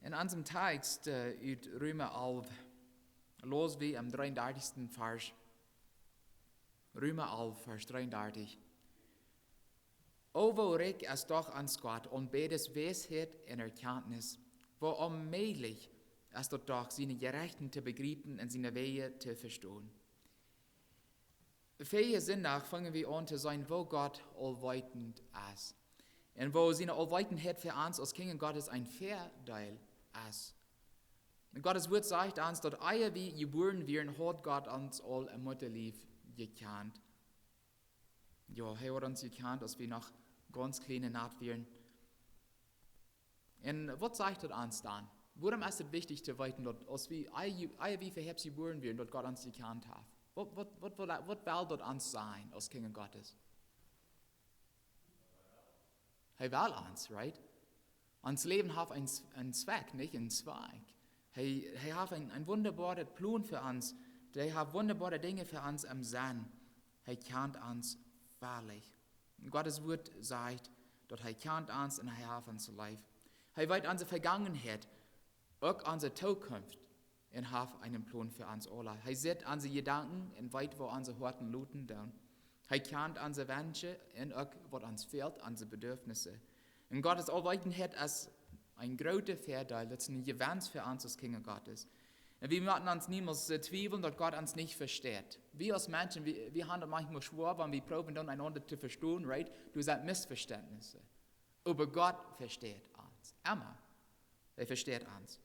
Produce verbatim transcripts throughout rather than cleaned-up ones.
En onsen Tekst, äh, ut Reema alf, läs wie aum dreeundartichsten Varsch. Reema alf, Varsch dreeundartich. O woo rikj es doch ons Gott aun beides Weisheit un Erkjantnis, woo onmäajlich es daut doch, siene Jerechten to bejriepen un siene Wäaj to vestonen. Väajen Sindach fungen wie aun to seenen, woo Gott aulweetend es. Un woo siene Aulweetendheit fa ons aus Kjinja Gottes een Väadeel es. Gottes Wort sajcht ons, daut ea wie jebuaren wieren, haud Gott ons aul em Muttalief jekjant. Jo, hee haud ons jekjant, aus wie noch gaunz kjliene Nat wieren. Un waut sajcht daut ons dan? Wuarom es et wichtich to weeten, daut aus wie, ea, ea wie veheps jebuaren wieren, daut Gott ons jekjant haft? Waut, waut, waut, waut, waut well daut ons sajen, aus Kjinja Gottes? Hee well ons, right? Ons Läwen haft een, een Zwakj, nich? Een Zwakj. Hee, hee haft een, een wundaboaren Plon fa ons. Hee haft wundaboare Dinja fa ons em Senn. Hee kjant ons werkjlich. Gottes Wort sajcht, daut hee kjant ons un hee haft ons leef. Hee weet onse Vegangenheit, uk onse Tookunft, un haft eenen Plon fa ons aula. Hee sitt onse Jedanken un weet, woo onse Hoaten loten doonen. Hee kjant onse Wenschen un uk, waut ons fält, onse Bedarfnisse. Un Gottes Aulweetendheit es een groota Väadeel, daut es een Jewenst fa ons aus Kjinja Gottes. Un wie motten ons niemols, äh, twiewlen, daut Gott ons nich vesteit. Wie aus Menschen, wie, wie haben daut maunchmol schwoa, wan wie proowen dan eenaunda to vestonen, right? Doa sent Missvestentnisse. Oba Gott vesteit ons. Emma. Hee vesteit ons.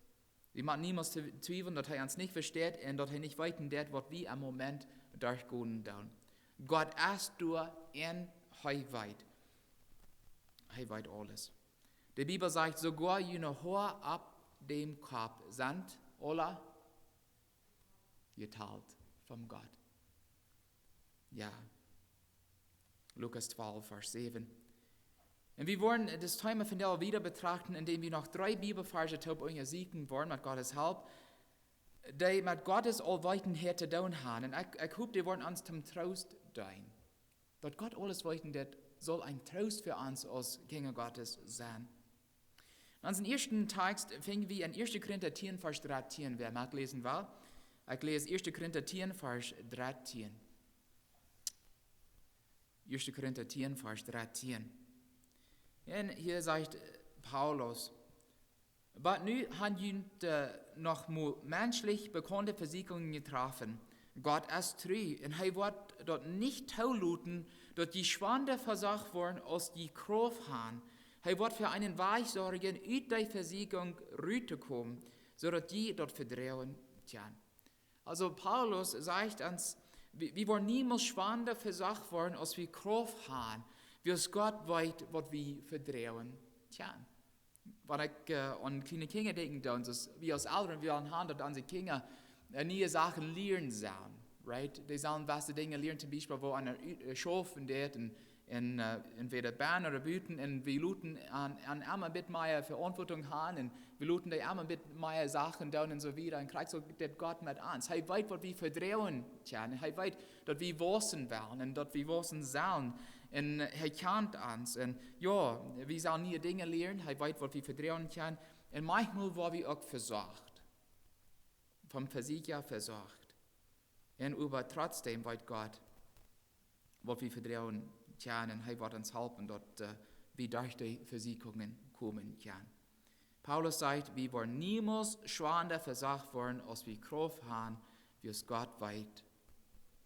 Wie motten niemols tw-, twiewlen, daut hee ons nich vesteit un daut hee nich weeten deit, waut wie em Moment derchgonen doonen. Gott es doa un hee weet. Hee weet aules. De Bibel sajcht, soogoa june Hoa opp däm Kopp sent aula jetalt von Gott. Jo. Lukas twalf, Varsch säwen. Un wie woaren dit Thema vondoag wieda betrachten, endäm wie noch dree Bibelvarsch toop unjasieekjen woaren met Gottes Help, dee met Gottes Aulweetendheit to doonen haben. Un ekj, ekj hop, dee woaren ons toom Troost deenen. Daut Gott aules weeten deit, saul een Troost fa ons aus Kjinja Gottes sennen. En onsen ieeschten Tekst finjen wie en Ieeschte Korinta tieen, Varsch drettieen. Wäa met läsen well, ekj läs Ieeschte Korinta tieen, Varsch drettieen. Ieeschte Korinta tieen, Varsch drettieen. Un hia sajcht, äh, Paulus: Oba nu haben junt, äh, noch mau menschlich bekaunde Vesieekjungen jetroffen. Gott es tru, un hee woat daut nich toloten, daut jie schwanda vesocht woaren, aus jie Krauft haben. Hee woat fa eenen Wajch sorjen, ut dee Vesieekjunk rut to komen, soo daut jie daut vedroagen kjennen. Aulsoo Paulus sajcht ons, wie, wie woaren niemols schwanda vesocht woaren, aus wie Krauft haben, wiels Gott weet, waut wie vedroagen kjennen. Wan ekj, äh, aun kjliene Kjinja denkjen doo, daut wie aus Elren wellen haben, daut onse Kjinja, äh, niee Sachen lieren sellen, right? Dee sellen beste Dinja lieren, toom Biespel, woo eena, äh, schaufen deit un, un, äh, entwäda bennen ooda buten, un wie loten an, an emma bät mea Veauntwuatunk haben, un wie loten dee emma bät mea Sachen doonen un soo wieda. Un krakjt soo deit Gott met ons. Hee weet, waut wie vedroagen kjennen. Hee weet, daut wie waussen wellen un daut wie waussen sellen. Un hee kjant ons. Un jo, wie sellen niee Dinja lieren. Hee weet, waut wie vedroagen kjennen. Un maunchmol woa wie uk vesocht. Vom Vesieekja vesocht. Un oba trotzdäm weet Gott, waut wie vedroagen kjennen. Hee woat ons halpen, daut, äh, wie derch dee Vesieekjungen komen kjennen. Paulus sajcht, wie woaren niemols schwanda vesocht woaren, aus wie Krauft haben, wiels Gott weet,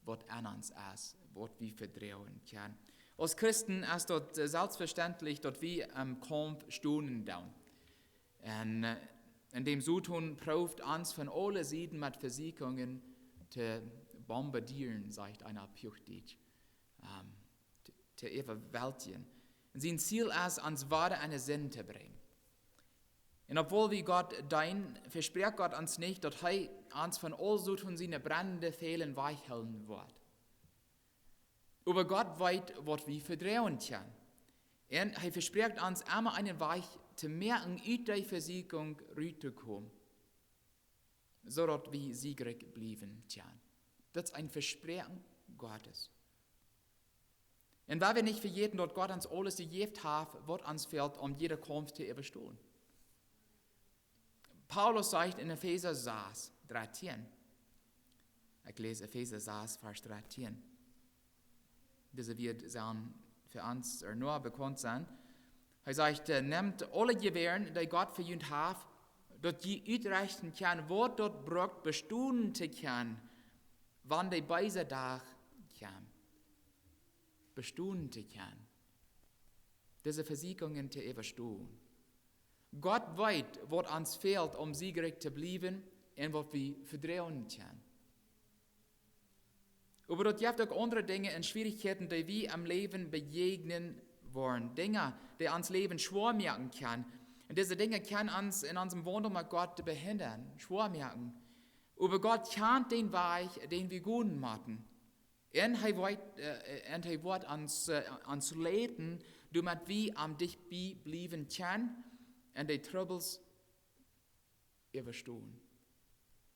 waut aun ons es, waut wie vedroagen kjennen. Aus Christen es daut, äh, selfstvestentlich, daut wie em Kaumf stonen doonen. Un, äh, endäm Soton proowt ons von aule Sieden met Vesieekjungen to bombardieren, sajcht eena opp Huachdietsch. Ähm, to, to äwaweltjen. Un sien Ziel es, ons wada enne Sind to brinjen. Un obwohl wie Gott deenen, vesprakjt Gott ons nich, daut hee ons von aul Soton siene brennende Fälen wajchhoolen woat. Oba Gott weet, waut wie vedroagen kjennen. Un hee vesprakjt ons emma eenen Wajch to moaken, ut dee Vesieekjunk rut to komen, soo daut wie siegreich bliewen kjennen. Daut es een Vespräakjen Gottes. Un wie woaren nich vejäten, daut Gott ons aules jejäft haft, waut ons fält, om jieda Kaumf to äwastonen. Paulus sajcht en Efeesa sas, dartieen. Ekj läs Efeesa sas, Varsch dartieen. Dise Wieed sent fa ons noch bekaunt sennen. Hee sajcht: "Nämt aule Jewäaren, dee Gott fa junt haft, daut jie utrechten kjennen, waut daut brukt, bestonen to kjennen, wan de beese Dach kjemt." Bestonen to kjennen. Dise Vesieekjungen to äwastonen. Gott weet, waut ons fält, om siegrikj to bliewen un waut wie vedroagen kjennen. Oba daut jeft uk aundre Dinja un Schwierichkjeiten, dee wie em Läwen bejäajnen woaren. Dinja, dee ons Läwen schwoa moaken kjennen. Un dise Dinja kjennen ons en onsen Waundel met Gott behindren, schwoa moaken. Oba Gott kjant dän Wajch, dän wie gonen motten. Un hee woat, äh, un hee woat ons, äh, ons leiden, doamet wie am dicht bie bliewen kjennen un de Trubbels äwastonen.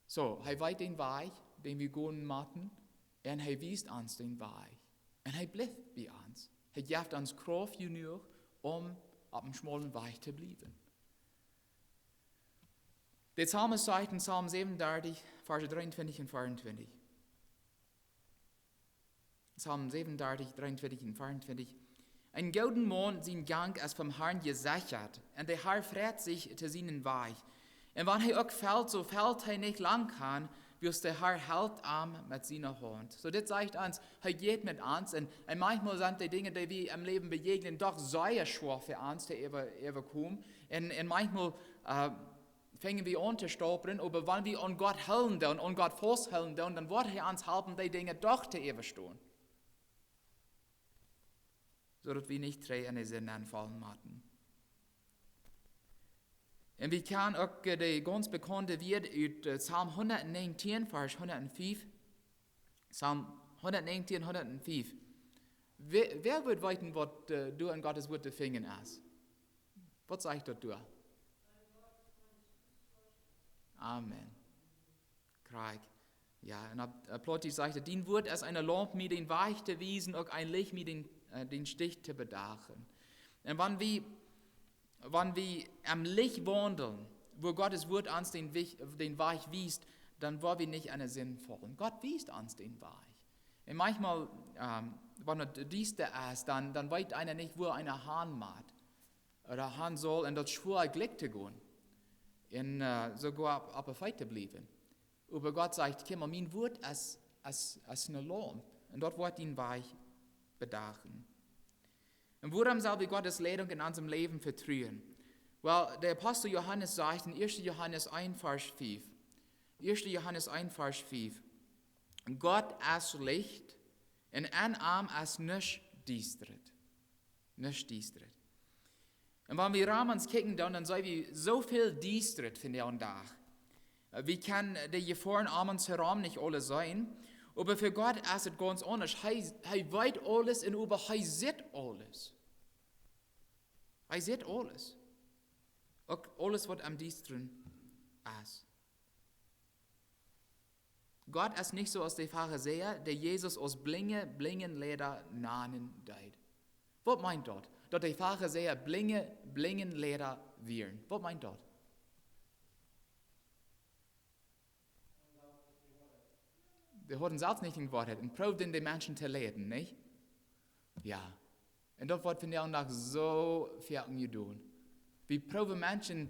Soo, hee weet dän Wajch, dän wie gonen motten, un hee wiest ons dän Wajch. Un hee blift bie ons. Hee jeft ons Krauft jenuach, om opp dän schmaulen Wajch to bliewen. De Psalmist sajcht en Psalm säwenundartich, Varsch dreeuntwintich un veeauntwintich. Psalm säwenundartich, dreeuntwintich un veeauntwintich. "Een gooden Maun sien Gank es vom Harn jesechat, un de Har freit sikj to sienen Wajch. Un wan hee uk felt, soo felt hee nich lang han, wiels de Har helt am met siene Haunt." Soo, dit sajcht ons, hee jeit met ons, un, un maunchmol sent de Dinja, dee wie em Läwen bejäajnen, doch sea schwoa fa ons to äwa-, äwakomen. Un, un maunchmol, äh, fangen wie aun to stolpren, oba wan wie aun Gott hoolen doonen, aun Gott fausthoolen doonen, dan woat hee ons halpen, dee Dinja doch to äwastonen. Soo daut wie nich trigj en de Sind nenfaulen motten. Un wie kjennen uk, äh, de gaunz bekaunde Wieed ut, äh, Psalm hundatnäajentieen, Varsch hundatfief. Psalm hundatnäajentieen, hundatfief. Wäa, wäa wudd weeten, waut, äh, doa en Gottes Wort to finjen es? Waut sajcht daut doa? Amen. Krakjt. Jo, un opp, äh, Plautdietsch sajcht et: "Dien Wort es eene Laump, mie dän Wajch to wiesen, uk een Licht, mie dän, äh, dän Stich to bedachen." Un wan wie, wan wie em Licht waundlen, wua Gottes Wort ons dän Wich-, dän Wajch wiest, dan woa wie nich en de Sind faulen. Gott wiest ons dän Wajch. Un maunchmol, ähm, wan et diesta es, dan, dan weet eena nich, wua eena han mott. Ooda han saul, un daut es schwoa jlikj to gonen. Un, äh, soogoa opp, opp de Feet to bliewen. Oba Gott sajcht: "Kjikj mol, mien Wort es, es, es eene Laump. Un daut woat dän Wajch bedachen." Un wuarom sell wie Gottes Leidunk en onsem Läwen vetruen? Well, de Apostel Johanes sajcht en ieeschte Johanes eent, Varsch fief. Ieeschte Johanes eent, Varsch fief. "Gott es Licht, un en am es nuscht Diestret." Nuscht Diestret. Un wan wie rom ons kjikjen doonen, dan seenen wie soo väl Diestret vondoag dän Dach. Äh, wie kjennen de Jefoaren om ons herom nich aule seenen, oba fa Gott es et gaunz aundasch. Hee, hee weet aules un oba hee sitt aules. Hee sitt aules. Uk aules, waut em Diestren es. Gott es nich soo aus de Farisäa, dee Jesus aus blinje Blinjenleida nanen deeden. Waut meent daut? Daut de Farisäa blinje Blinjenleida wieren. Waut meent daut? Dee hauden selfst nich de Woarheit un proowden de Menschen to leiden, nich? Jo. Un daut woat vondoag dän Dach soo foaken jedonen. Wie proowen Menschen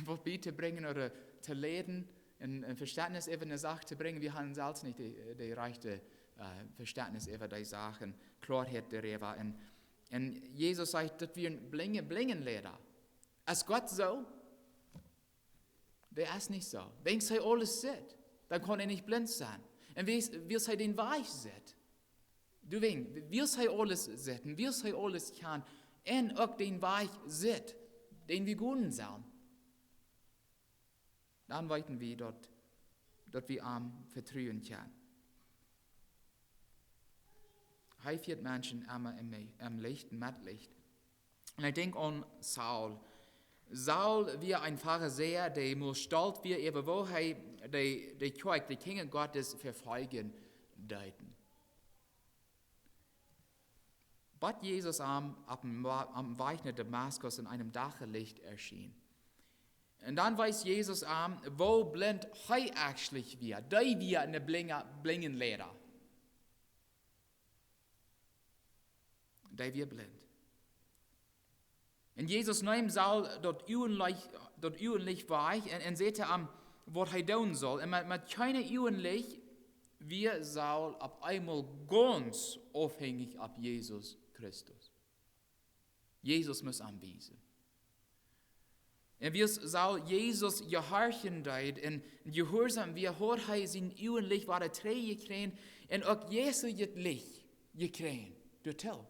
waut bietobrinjen ooda to leiden, een, een Vestentnis äwa eene Sach to brinjen. Wie haben selfst nich de, de rajchte, äh, Vestentnis äwa dee Sach un Kloaheit doaräwa. Un, un Jesus sajcht, daut wie blinje Blinjenleida. Es Gott soo? Dee es nich soo. Wiels hee aules sitt, dan kaun hee nich blint sennen. Un wiels, wiels hee dän Wajch sitt, doawäajen, wiels hee aules sitt un wiels hee aules kjant un uk dän Wajch sitt, dän wie gonen sellen, dan weeten wie daut, daut wie am vetruen kjennen. Hee fieet Menschen emma em, em Licht, met Licht. Un ekj denkj aun Saul. Saul wia een Farisäa, dee mol stolt wia äwa woo hee de, de Kjoakj, de Kjinja Gottes vefoljen deed. Bat Jesus am opp dän Wa-, opp dän Wajch no Damaskus en eenem Dachlicht erschien. Un dan wiest Jesus aun, woo blint hee actually wia. Dee wia een blinja, blinja Leida. Dee wia blint. Un Jesus neem Saul daut Uagenlicht, daut Uagenlicht wajch un, un säd to am, waut hee doonen sull. Un met, met kjeene Uagenlicht wia Saul opp eemol gaunz aufhenjich opp Jesus Christus. Jesus must am wiesen. Un wiels Saul Jesus jehorchen deed un jehuarsom wia, haud hee sien Uagenlicht wada trigj jekjräajen un uk jeistlichet Licht jekjräajen doatoo.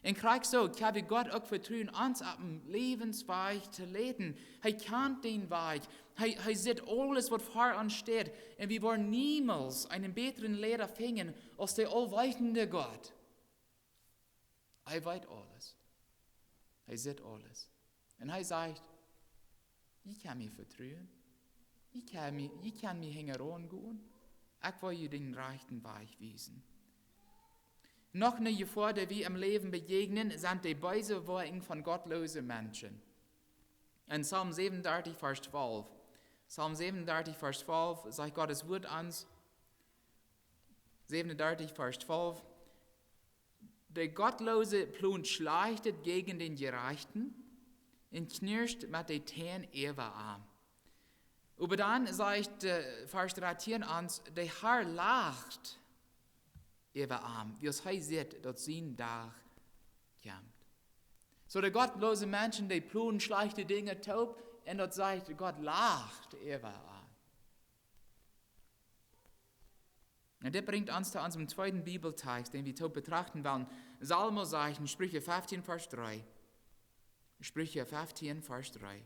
Un krakjt soo kjenn wie Gott uk vetruen, ons opp dän Läwenswajch to leiden. Hee kjant dän Wajch. Hee, hee sitt aules, waut ver ons steit. Un wie woaren niemols eenen bätren Leida finjen aus de aulweetende Gott. Hee weet aules. Hee sitt aules. Un hee sajcht: "Jie kjennen mie vetruen. Jie kjennen mie, jie kjennen mie hinjaraun gonen. Ekj woa junt dän rajchten Wajch wiesen." Noch eene Jefoa, dee wie em Läwen bejäajnen, sent de beese Woakjen von gottloose Menschen. En Psalm sewenundartich, Varsch twalf. Psalm sewenundartich, Varsch twalf sajcht Gott sien Wuat ons, sewenundartich, Varsch twalf: "De Gottloose plont Schlajchtet jäajen dän Jerajchten un knirscht met de Tänen äwa am." Oba dan sajcht, äh, Varsch dartieen ons: "De Har lacht äwa am, wiels hee sitt, daut sien Dach kjemt." Soo, de gottloose Menschen, dee plonen schlajchte Dinja toop, un daut sajcht, Gott lacht äwa an. Un dit brinjt ons to onsen tweeden Bibeltext, dän wie toop betrachten wellen. Salomo sajcht en Spricha feftieen, Varsch dree. Spricha feftieen, Varsch dree.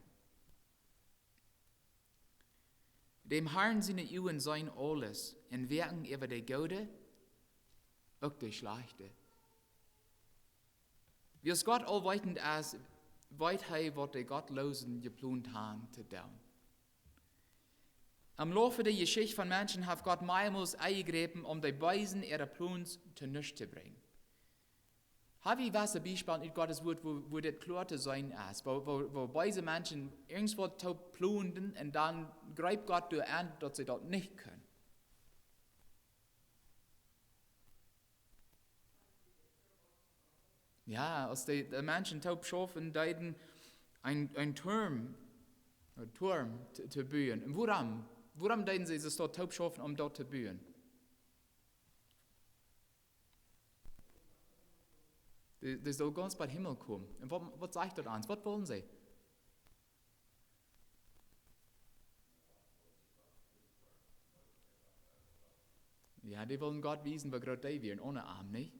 "Däm Harn siene Uagen seenen aules, un woaken äwa de goode, uk de schlajchte." Wiels Gott aulweetend es, weet hee, waut de Gottloosen jeplont haben to doonen. Em Laufe de Jeschicht von Menschen haft Gott meamols enjegräpen, om de Beesen äare Plons to nuscht to brinjen. Hab wie waut Biespels ut Gott sien Wuat, wua, wua dit kloa to seenen es, wua, wua, wua beese Menschen irjentwaut toop plonten un dan jreep Gott doa en, daut see daut nich kunnen? Jo, aus de, de Menschen toop schaufen deeden, een, een Turm, een Turm to, to buen. Un wuarom? Wuarom deeden see daut toop schaufen, om daut to buen? Dee, dee sull gaunz bat Himmel komen. Un waut, waut sajcht daut ons? Waut wullen see? Jo, dee wullen Gott wiesen, woo groot dee wieren, onen am, nich?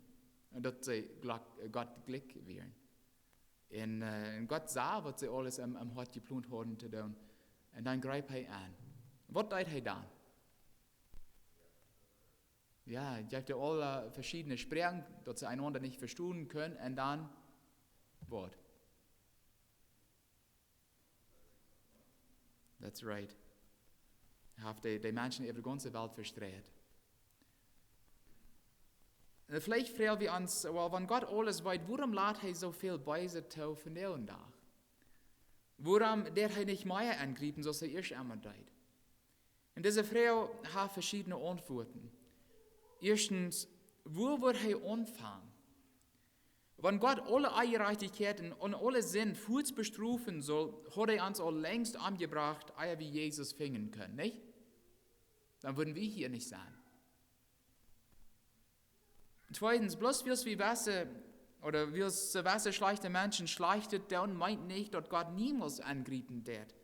Un daut see glak-, äh, Gott jlikj wieren. Un, äh, un Gott sach, waut see aules em, em Hoat jeplont hauden to doonen. Un dan jreep hee en. Waut deed hee dan? Jo, et jeef aule veschiedne Sproaken, daut see eenaunda nich vestonen kunnen. Un dan, waut? That's right. Haft de, de Menschen äwa de gaunze Welt vestreit. Un veleicht froag wie ons, well, wan Gott aules weet, wuarom lat hee soo väl Beeset too vondoag dän Dach? Wuarom deed hee nich mea enjriepen, soo aus hee ieescht emma deed? Un dise Froag haft veschiedne Auntwuaten. Ieeschtens, wua wudd hee aunfangen? Wan Gott aule Onjerajchtichkjeit un aule Sind fuaz bestrofen sull, haud hee ons aul lenjst omjebrocht, ea wie Jesus finjen kunnen, nich? Dan wudden wie hia nich sennen. Tweedens, bloos wiels wie wesse, ooda wiels see wesse schlajchte Menschen Schlajchtet doonen, meent nich, daut Gott niemols enjriepen deed.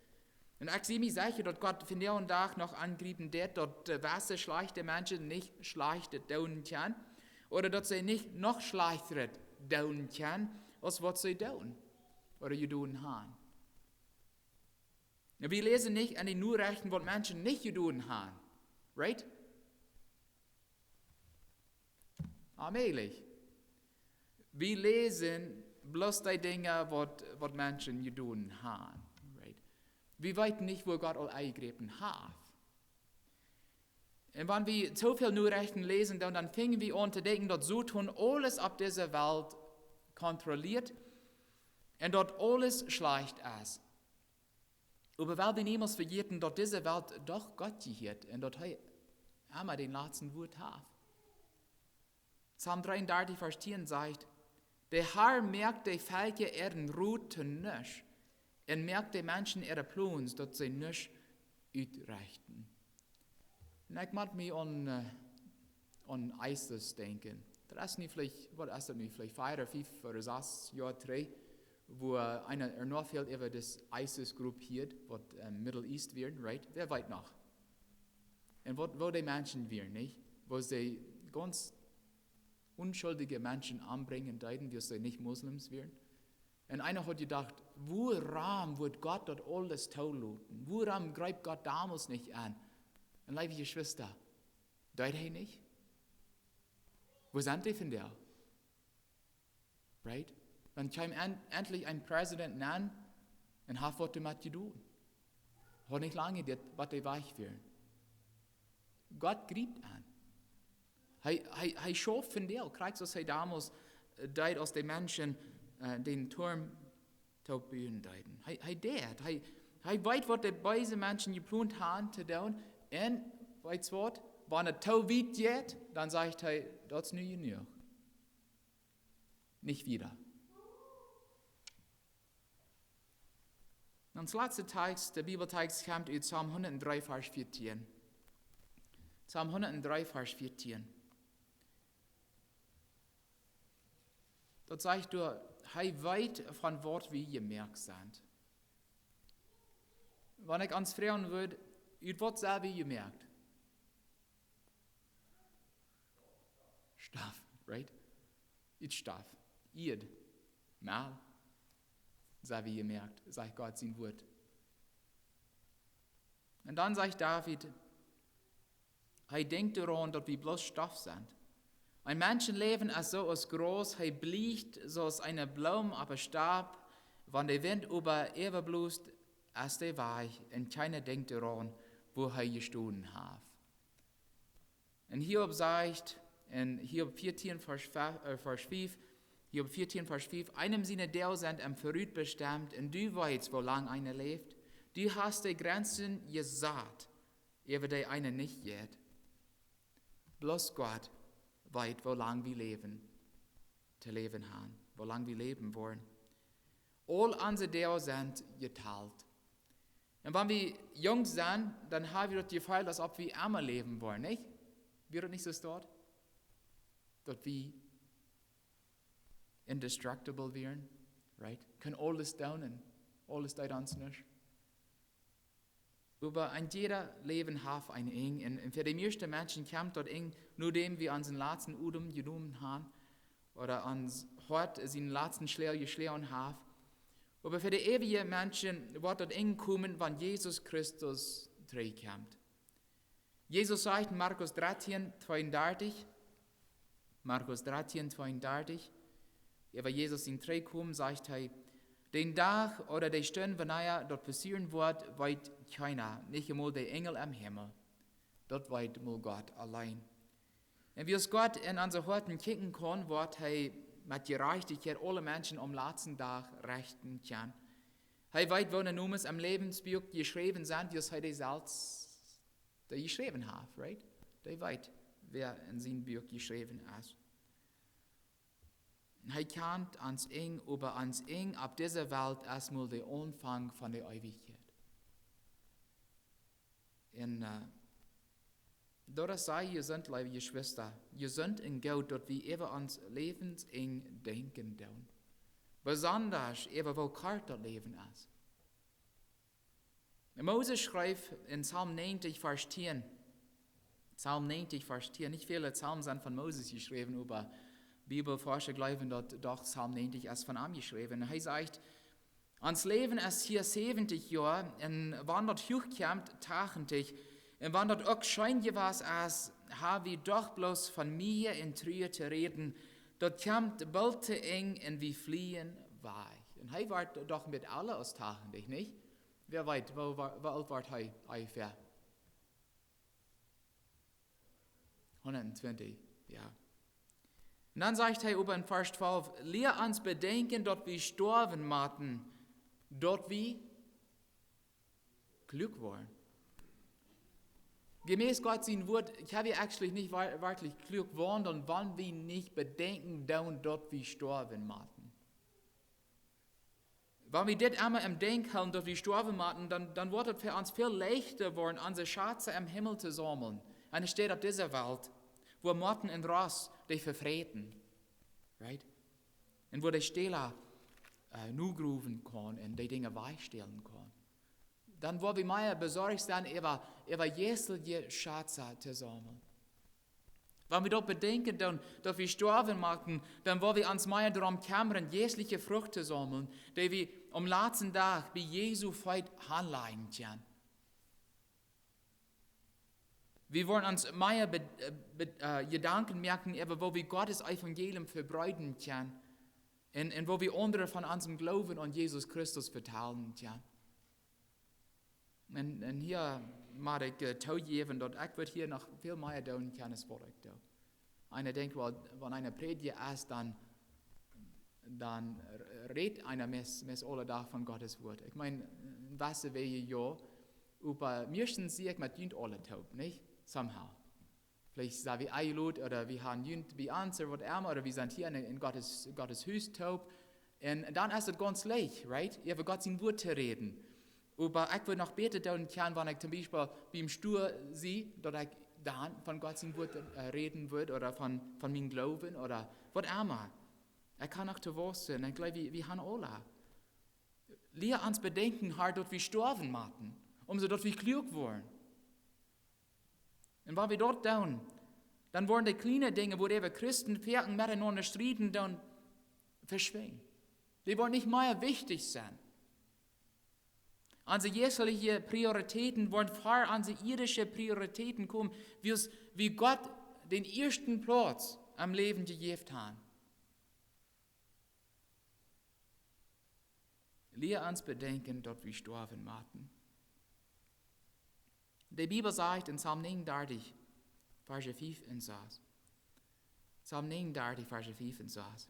Un ekj sie mie secha, daut Gott vondoag dän Dach noch enjriepen deed, daut, äh, wesse schlajchte Menschen nich Schlajchtet doonen kjennen, ooda daut see nich noch Schlajchtet doonen kjennen, aus waut see doonen, ooda jedonen haben. Un wie läsen nich en de Norechten, waut Menschen nich jedonen haben. Right? Onmäajlich. Wie läsen bloos dee Dinja, waut, waut Menschen jedonen haben. Right? Wie weeten nich, wua Gott aul enjegräpen haft. Un wan wie too väl Norechten läsen, dan, dan fangen wie aun to denkjen, daut Soton aules opp dise Welt kontrolieet un daut aules schlajcht es. Oba well wie niemols vejäten, daut dise Welt doch Gott jehieet un daut hee emma daut latste Wuat haft. Psalm dreeundartich, Varsch tieen sajcht: "De Herr moakt de Velkja äaren Rot to nuscht un moakt de Menschen äare Plons, daut see nuscht utrechten." Un ekj mott mie aun, äh, aun ISIS denkjen. Daut es nu veleicht, waut es daut nu, veleicht fiew ooda fiew ooda sas Joa trigj, wua eena ea noch väl äwa dise ISIS-Grupp hieed, waut em Middle East wia, right? Wäa weet noch? Un waut, woo dee Menschen wieren, nich? Woo see gaunz onschuldje Menschen ombrinjen deeden, wiels see nich Moslems wieren. Un eena haud jedocht: "Wuarom wudd Gott daut aules toloten? Wuarom jreep Gott donmols nich aun?" Un leewe Jeschwista, deed hee nich? Wua sent dee vondoag? Right? Dan kjeem en-, endlich een President aun un haft waut doamet jedonen. Haud nich lang jeduat, waut dee wajch wieren. Gott jreep aun. Hee, hee, hee schauft vondoag, krakjt soo aus hee donmols, äh, deed, aus de Menschen, äh, dän Toom toopbuen deeden. Hee, hee deed, hee, hee weet, waut de beese Menschen jeplont hauden to doonen. Un weetst waut? Wan et too wiet jeit, dan sajcht hee: "Daut es nu jenuach. Nich wieda." Ons latsta Tekjst, de Bibeltekjst, kjemt ut Psalm hundatdree, Varsch vieetieen. Psalm hundatdree, Varsch vieetieen. Daut sajcht doa: "Hee weet, von waut wie jemoakt sent." Wan ekj ons froagen wudd: "Ut waut sent wie jemoakt?" Stoff, right? Ut Stoff. Ieed. Mol sent wie jemoakt, sajcht Gott sien Wuat. Un dan sajcht David, hee denkjt doaraun, daut wie bloos Stoff sent. Een Menschenläwen es soo aus Graus, hee blicht soo aus eene Bloom opp een Stab, wan de Wint oba äwablost, es dee wajch, un kjeena denkjt doaraun, woo hee jestonen haft. Un Hiob sajcht, en Hiob vieetieen, Varsch fe-, äh, Varsch fief, Hiob vieetieen, Varsch fief: "Eenem siene Doag sent am verut bestemt, un du weetst, woo lang eena läft. Du hast de Grenzen jesat, äwa dee eena nich jeit." Bloos Gott weet, woo lang wie läwen, to läwen haben, woo lang wie läwen woaren. Aul onse Doag sent jetalt. Un wan wie junk sent, dan hab wie daut Jefeel, aus auf wie emma läwen woaren, nich? Wia daut nich soo? Daut wie indestructible wieren, right? Kunnen aules doonen, aules deed ons nuscht. Oba een jieda Läwen haft een Enj. Un, un fa de mieeschte Menschen kjemt daut Enj, nodäm wie onsen latsten Odem jenomen haben, ooda ons Hoat sienen latsten Schloag jeschloagen haft. Oba fa de eewje Menschen woat daut Enj komen, wan Jesus Christus trigjkjemt. Jesus sajcht en Markus dartieen tweeundartich, Markus dartieen tweeundartich, äwa Jesus sien Trigjkomen, sajcht hee: "Dän Dach ooda de Stund, wanea daut passieren woat, weet kjeena, nich emol de Enjel em Himmel. Daut weet mau Gott auleen." Un wiels Gott en onse Hoaten kjikjen kaun, woat hee met Jerajchtichkjeit aule Menschen aum latsten Dach rechten kjennen. Hee weet, woone Nomes em Läwensbuak jeschräwen sent, wiels hee dee selfst dee jeschräwen haft, right? Dee weet, wäa en sien Buak jeschräwen es. Hee kjant ons Enj, oba ons Enj opp dise Welt es mau de Aunfank von de Eewichkjeit. Un, äh, daut es sea jesunt, leewe Jeschwista, jesunt un goot, daut wie äwa ons Läwensenj denkjen doonen. Besonda äwa woo kort daut Läwen es. Moses schreef en Psalm näajentich, Varsch tieen. Psalm näajentich, Varsch tieen. Nich väle Psalmen sent von Moses jeschräwen, oba Bibelforscha jleewen, daut doch Psalm näajentich es von am jeschräwen. Un hee sajcht: "Ons Läwen es hia säwentich Joa, un wan daut huach kjemt, tachentich. Un wan daut uk scheen jewast es, hab wie doch bloos von Mea un Trua to räden. Daut kjemt boolt to Enj un wie flieen wajch." Un hee woat doch met aule aus tachentich, nich? Wäa weet, woo, woo, woo oolt woat hee onjefäa? Hundat twintich, jo. Un dan sajcht hee äwa en Varsch twalf: "Lia ons bedenkjen, daut wie stoawen motten, daut wie Kluak woaren. Jemäß Gott sien Wort, kjenn wie actually nich wa-, werkjlich kluak woaren, dan wan wie nich bedenkjen doonen, daut wie stoawen motten. Wan wie dit emma em Denkj hoolen, daut wie stoawen motten, dan, dan woat et fa ons väl leichta woaren, onse Schätz em Himmel to saumlen, enne Städ opp dise Welt, wua Motten un Rost dee vefräten. Right? Un wua de Stäla, äh, nogrowen kaun un dee Dinja wajchstälen kaun. Dan woa wie mea besorcht sennen, äwa, äwa jeistelje Schätz to saumlen. Wan wie daut bedenkjen, dan, daut wie stoawen motten, dan woa wie ons mea doarom kjemmren, jeistelje Frucht to saumlen, dee wie aum latsten Dach bie Jesu Feet aunlajen kjennen. Wie woaren ons mea be-, äh, be-, äh, Jedanken moaken äwa woo wie Gott sien Evangelium vebreeden kjennen un, un woo wie aundre von onsen Gloowen aun Jesus Christus vetalen kjennen. Un, un hia mott ekj, äh, toojäwen, daut ekj wudd hia noch väl mea doonen kjennen, aus waut ekj doo. Eena denkjt, well, wan eena Prädja es, dan, dan r-, rät eena meist, meist aule Dach von Gott sien Wort. Ekj meen, en jewesse Wäaj jo, oba meistens sie ekj met junt aule toop, nich? Somehow. Veleicht sent wie enjelot ooda wie haben junt bie ons ooda waut emma, ooda wie sent hia en, en Gott sien, Gott sien Hus toop. Un dan es et gaunz leicht, right? Äwa Gott sien Wort to räden. Oba ekj wudd noch bäta doonen kjennen, wan ekj toom Biespel biem Stua sie, daut ekj dan von Gott sien Wort, äh, räden wudd ooda von, von mienen Gloowen ooda waut emma. Ekj kaun noch to wausen. Un ekj jleew, wie, wie haben aule. Lia ons bedenkjen, Herr, daut wie stoawen motten, om soo daut wie kluak woaren. Un wan wie daut doonen, dan woaren dee kjliene Dinja, wua wie Christen foaken metenaunda strieden, dan veschwinjen. Dee woaren nich mea wichtich sennen. Onse jeistelje Prioritäten woaren ver onse irdische Prioritäten komen, wiels wie Gott dän ieeschten Plauz em Läwen jejäft haben. Lia ons bedenkjen, daut wie stoawen motten. De Bibel sajcht en Psalm negenundartich, Varsch fief un sas. Psalm negenundartich, Varsch fief un sas.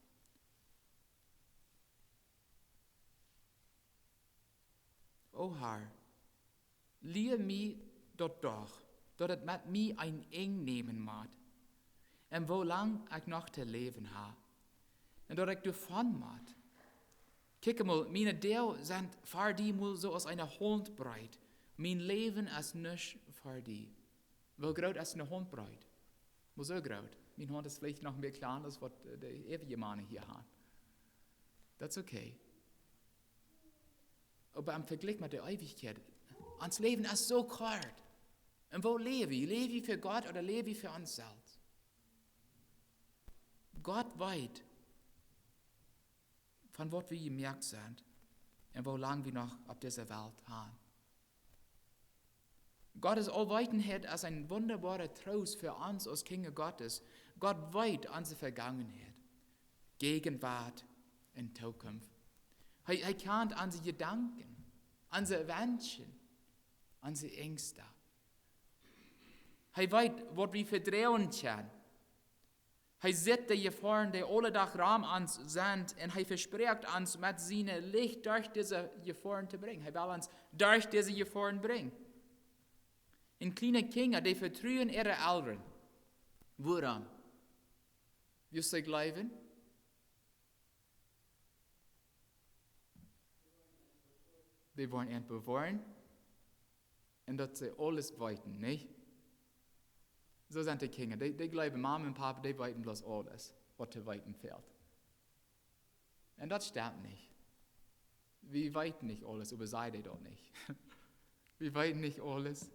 O Herr, lia mie daut doch, daut et met mie een Enj nämen mott, un woo lang ekj noch to läwen hab, un daut ekj doavon mott. Kjikj mol, miene Doag sent ver die mol soo aus eene Hauntbreet, mien Läwen es nuscht ver die. Woo groot es eene Hauntbreet? Mol soo groot. Miene Haunt es veleicht noch mea kjlien aus waut, äh, de äwrije Mana hia haben. That's okay. Oba em Vejlikj met de Eewichkjeit, ons Läwen es soo kort. Un woo läw wie? Läw wie fa Gott ooda läw wie fa ons selfst? Gott weet, von waut wie jemoakt sent un woo lang wie noch opp dise Welt haben. Gott sien Aulwetenheit es een wundaboara Troost fa ons aus Kjinja Gottes. Gott weet onse Vegangenheit, Jäajenwuat un Tookunft. Hee, hee kjant onse Jedanken, onse Wenschen, onse Enjsten. Hee weet, waut wie vedroagen kjennen. Hee sitt de Jefoaren, dee aule Dach rom ons sent, un hee vesprakjt ons met sien Licht derch dise Jefoaren to brinjen. Hee well ons derch dise Jefoaren brinjen. Un kjliene Kjinja, dee vetruen äare Elren. Wuarom? Wiels see jleewen, dee woaren an bewoaren un daut see aules weeten, nich? Soo sent de Kjinja. Dee, dee jleewen, Mama un Papa, dee weeten bloos aules, waut to weeten fält. Un daut stemt nich. Wie weeten nich aules, oba see deeden daut nich. Wie weeten nich aules.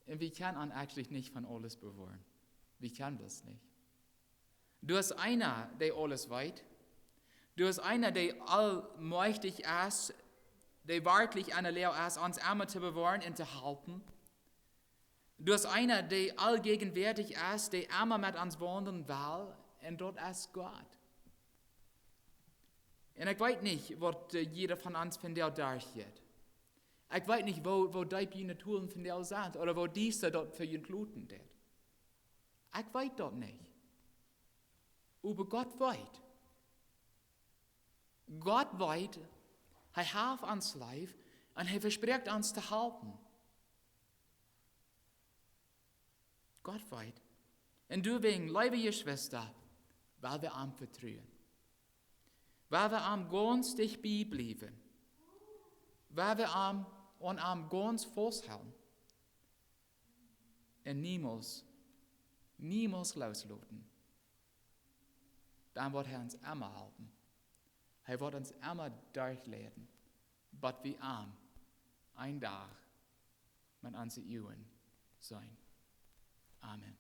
Un wie kjennen ons actually nich von aules bewoaren. Wie kjennen daut nich. Doa es eena, dee aules weet. Doa es eena, dee aulmajchtich es, dee werkjlich aun de Loag es, ons emma to bewoaren un to halpen. Doa es eena, dee auljäajenwäatich es, dee emma met ons waundlen well, un daut es Gott. Un ekj weet nich, waut, äh, jieda von ons vondoag derchjeit. Ekj weet nich, woo, woo deep june Twiewel vondoag sent, ooda woo diesta daut fa junt loten deit. Ekj weet daut nich. Oba Gott weet. Gott weet, hee haft ons leef un hee vesprakjt ons to halpen. Gott weet. Un doawäajen, leewe Jeschwista, woa wie am vetruen, woa wie am gaunz dicht bie bliewen, woa wie am, aun am gaunz faust hoolen un niemols, niemols loosloten, dan woat hee ons emma halpen. Hee woat ons emma derchleiden, bat wie am een Dach met onse Uagen seenen. Amen.